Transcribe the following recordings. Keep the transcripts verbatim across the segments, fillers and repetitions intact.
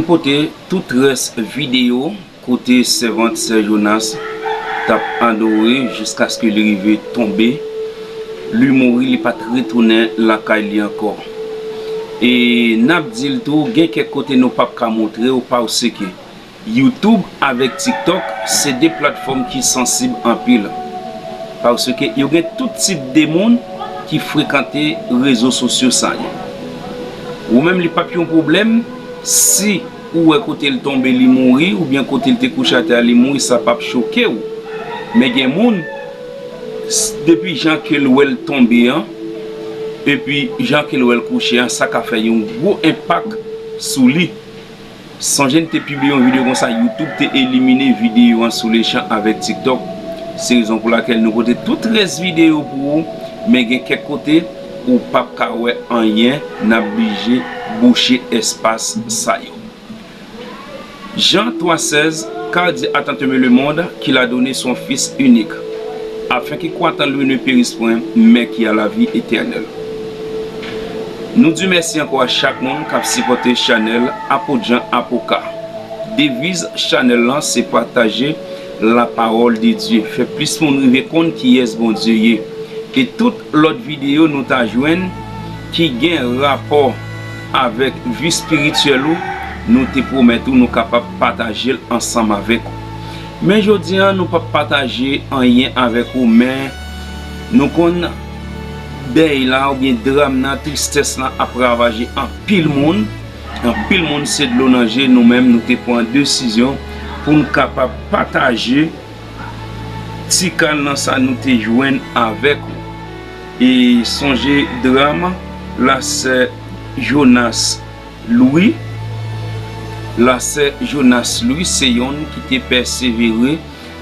Nou pote tout rès videyo kote sèvant sè Jonas t ap adore jiskaske li rive tonbe. Li mouri, li pa t retounen lakay li ankò. E n ap di l tou, gen kèk kote nou p ap ka montre w paske YouTube avèk TikTok se de platfòm ki sansib anpil. Paske yo gen tout tip de moun ki frekante rezo sosyo sa yo. Ou menm, li p ap yon pwoblèm si ou wè kote l tonbe li mouri, oubyen kote l te kouche atè a li mouri, sa p ap choke w. Men gen moun, s- depi jan ke l wè l tonbe an, epi jan ke l wè l kouche an, sa ka fè yon gwo enpak sou li. Sonje n te pibliye yon videyo konsa, YouTube te elimine videyo an sou lechan avèk TikTok. Se rezon pou lakèl nou pote tout rès videyo pou ou, men gen kèk kote ou p ap ka wè anyen, n ap blije bouche espas sa yo. Jean trois seize, car Dieu a tant aimé le monde qu'il a donné son Fils unique, afin que croyant en lui ne périsse point, mais qu'il a la vie éternelle. Nou di mèsi ankò a chak moun k ap sipòte chanèl Apot Jean Apoka. Deviz chanèl lan se pataje la parole de Dieu, fè plis moun rive konn kiyès Bondye ye. E tout lòt videyo nou ta jwenn ki gen rapò avèk vi espirityèl ou, nou te pwomèt ou nou kapab pataje l ansanm avèk ou. Men jodi a, nou p ap pataje anyen avèk ou, men nou konn dèy la oubyen dram nan, tristès lan ap ravaje anpil moun. Anpil moun se dlo nan je, nou menm nou te pran desizyon pou n kapab pataje ti kal nan sa nou te jwenn avèk ou. E sonje dram la sè Jonas Louis. La sè Jonas Louis se yonn ki te pèsevere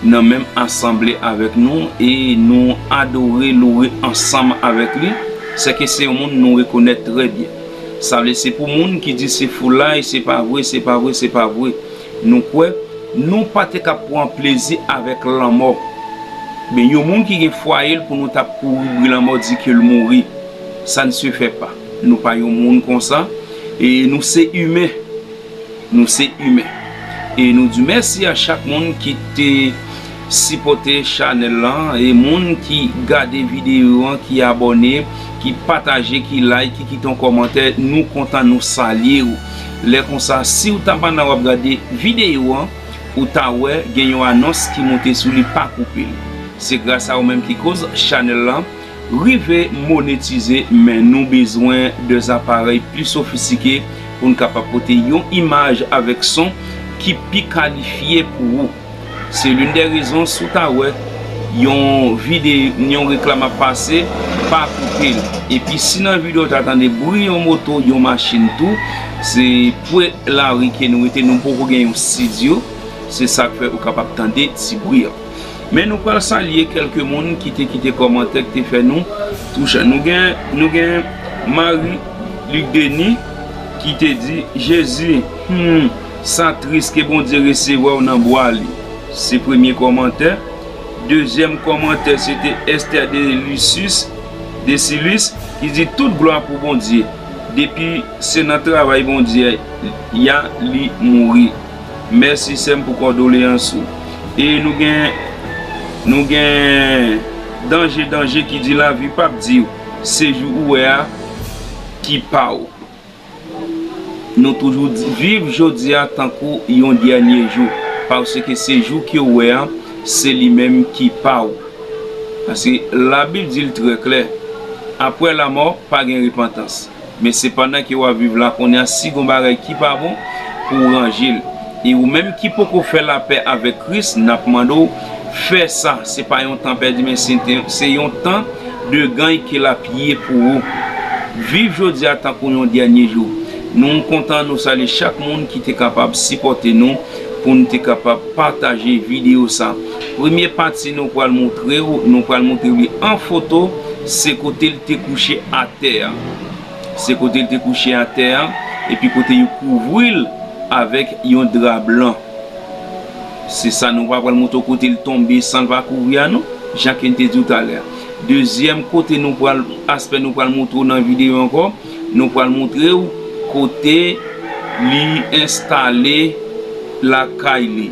nan menm asanble avèk nou e nou adore, loure ansanm avèk li. Sèke se yon moun nou rekonèt trè byen. Sa vle se pou moun ki di se foulay, se pa vre, se pa vre, se pa vre. Nou kwè, nou pa te ka pran plezi avèk lanmò. Men yon moun ki gen fwaye l pou nou t ap kouri bri lanmò di ke l mouri. Sa n se fè pa. Nou pa yon moun konsa. E nou se imen. Nou se imen. E nou di mèsi a chak moun ki te sipòte chanèl lan, e moun ki gade videyo an, ki abòne, ki pataje, ki like, ki kite yon kòmantè, nou kontan, nou salye w. Lè konsa, si w ta pandan w ap gade videyo an, ou ta wè gen yon anons ki moute sou li, pa koupe l. Se gras a ou menm ki koz chanèl lan rive monetize, men nou bezwen de aparèy pli sofistike pou n kapab pote yon imaj avèk son ki pi kalifye pou ou. Se l'une des raisons, si w ta wè yon vide, yon reklam ap pase, pa koupe l. Epi si nan videyo w ta tande bri yon moto, yon machin tou, se pre lari ke nou rete, nou poko gen yon estidyo, se sa k fè ou kapab tande ti bri an. Men nou pral salye kèlke moun ki te kite kòmantè, ki te fè nou touchan. Nou gen, nou gen Marie Luc Denis ki te di, Jezi, hmm, sa tris ke Bondye resevwa w nan bwa li. Se premye kòmantè. Dezyèm kòmantè, se te Esther Delicius, Decilus, ki di, tout glwa pou Bondye. Depi se nan travay Bondye a li mouri. Mèsi sè m pou kondoleyans ou. E nou gen, nou gen Danje Danje ki di, lavi p ap di w se jou ou wè a ki pa w. Nou toujou di, viv jodi a tankou yon dènye jou, paske se jou ke w wè a, se li menm ki pa w. Paske Labib di l trè klè, apre lanmò, pa gen repantans. Men sepandan ke w ap viv la kounye a, si gon bagay ki pa bon, pou w ranje l. E ou menm ki poko fè lapè avèk Kris, n ap mande w fè sa. Se pa yon tan pèdi, men se te- se yon tan de gany ke l ap ye pou ou. Viv jodi a tankou yon dènye jou. Nou kontan, nou salye chak moun ki te kapab sipòte nou pou n te kapab pataje videyo sa. Premye pati nou pral montre w, nou pral montre w li an foto, se kote l te kouche atè a. Se kote l te kouche atè a, epi kote yo kouvri l avèk yon dra blan. Se sa, nou pa pral montre w kote l tonbe san l pa kouvri a non, jan ke n te di w talè a. Dezyèm kote nou pral, aspè nou pral montre w nan videyo ankò, nou pral montre w kote Li enstale lakay li.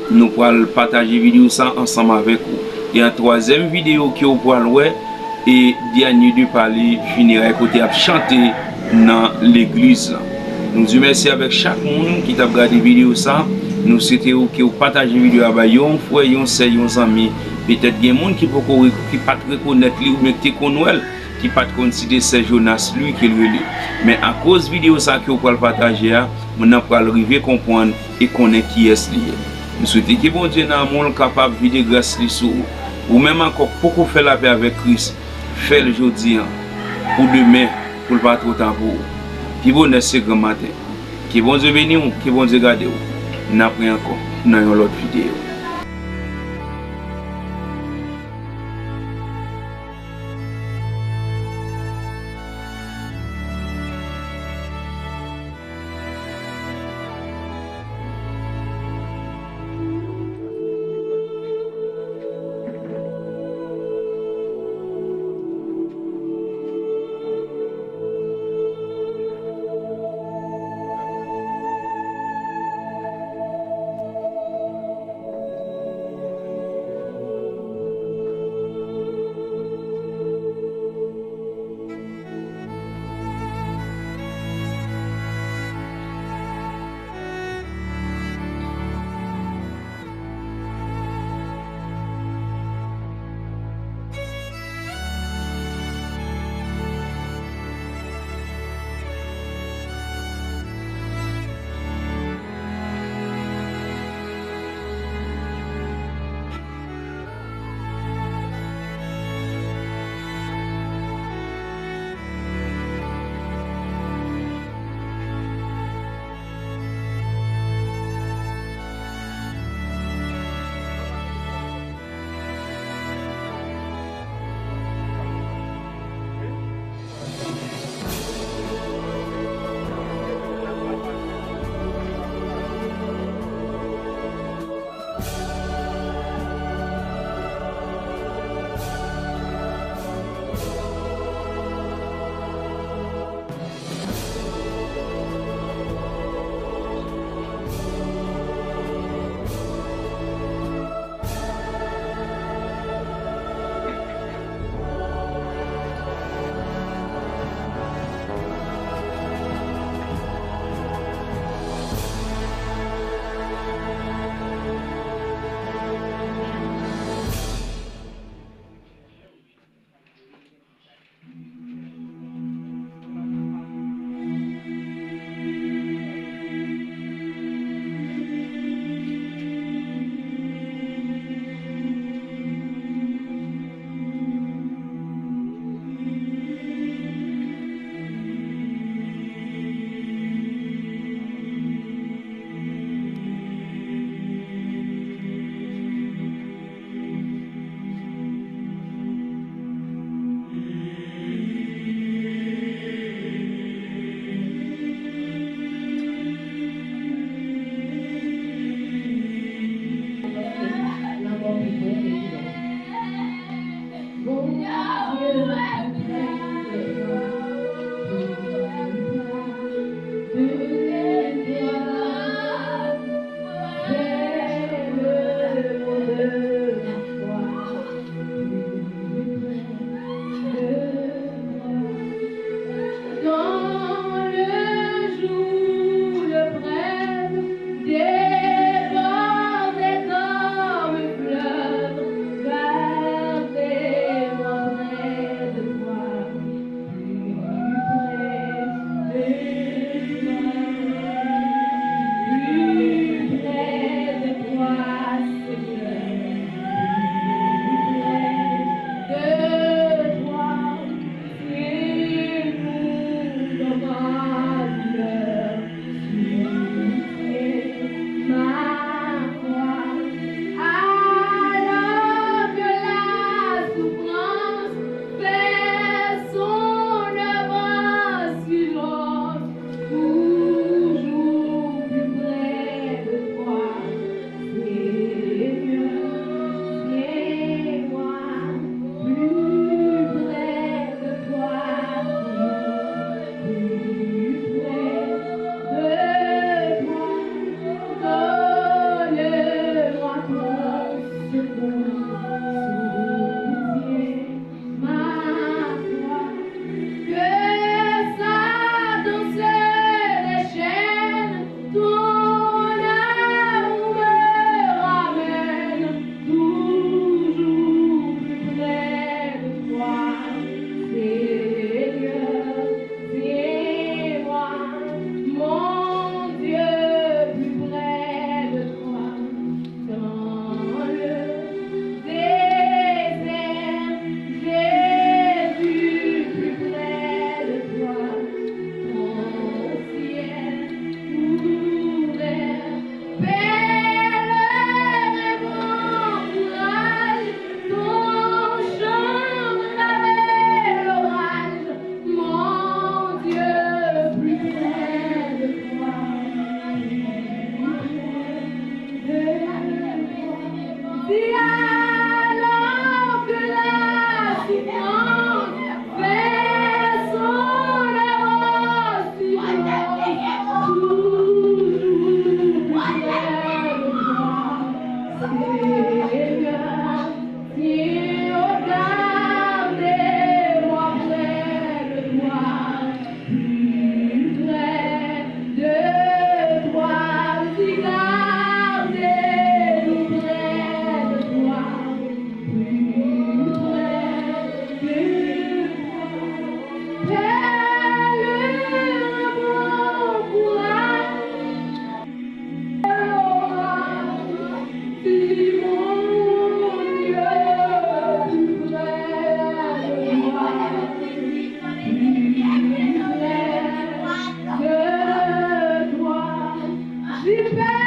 Nou pral pataje videyo sa ansanm avèk ou. E an twazyèm videyo ke w pral wè, e dènye de pa li finerè kote y ap chante nan legliz la. Nou di mèsi avèk chak moun ki t ap gade videyo sa. Nou swete w ke w pataje videyo a bay yon frè, yon sè, yon zanmi. Petèt gen moun ki poko re-, ki pa t rekonèt li oubyen ki te konn wè l, ki pa t konn si te sè Jonas li ke l rele. Men akoz videyo sa ke w pral pataje a, moun nan pral rive konprann e konnen kiyès li ye. M swete ke Bondye nan amou l kapab vide gras li sou ou. Ou menm ankò k poko fè lapè avèk Kris, fè l jodi a, pou demen, pou l pa twò ta pou ou. Pi bonè se granm maten. Ke Bondye beni w, ke Bondye gade w. N ap wè ankò nan yon lòt videyo. Dans le jour le prêtre débordait comme fleuve, gardez-moi près de toi, plus près de toi, plus près de toi, Seigneur, plus près de toi. Li pè